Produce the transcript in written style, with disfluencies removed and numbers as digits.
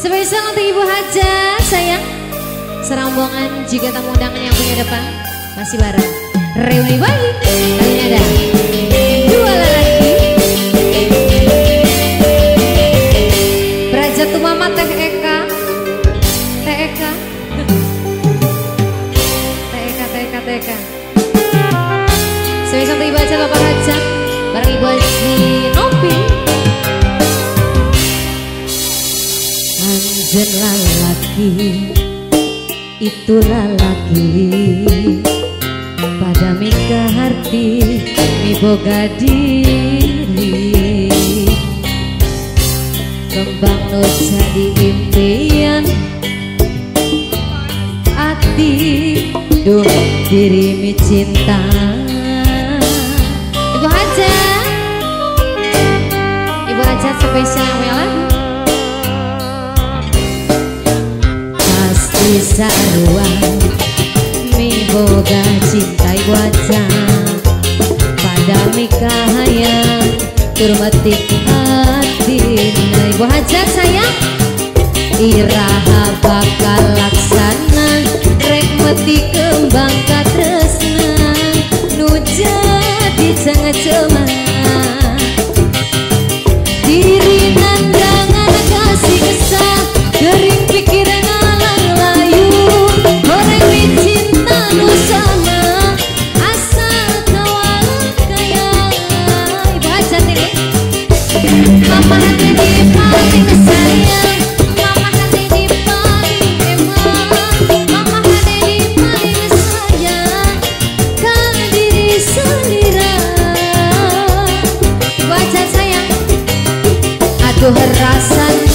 Spesial untuk Ibu Haja sayang, serombongan juga tamu undangan yang punya depan masih bareng reuni baik. Kali ini ada dua lelaki, Praja Tumama Teh Eka, Teh Eka, Teh Eka, Teh Eka, Teh Eka. Spesial untuk Ibu Haja, Bapak Haja, bareng Ibu Haji Nopi. Anjen lalaki, itu lalaki, pada mika harti mi boga diri. Kembang nu jadi impian ati, duh diri mi cinta. Ibu Haja, Ibu Haja spesial yang punya lagu. Pasti sarua mi boga cinta Ibu Haja, pada mi kahayang tur metik hati. Ibu Haja sayang, iraha bakal laksana rek metik kembang katresna nu jadi cengecema. Diri nandangan kasih kesah, gering pikiran alang layu, horeng mi cinta nu sama asa kawala kaya. Ibu Haja ini, mama hati di paling sayang, mama hati di paling emang, mama hati di paling sayang, kan diri selira. Ibu Haja sayang, aduh rasanya.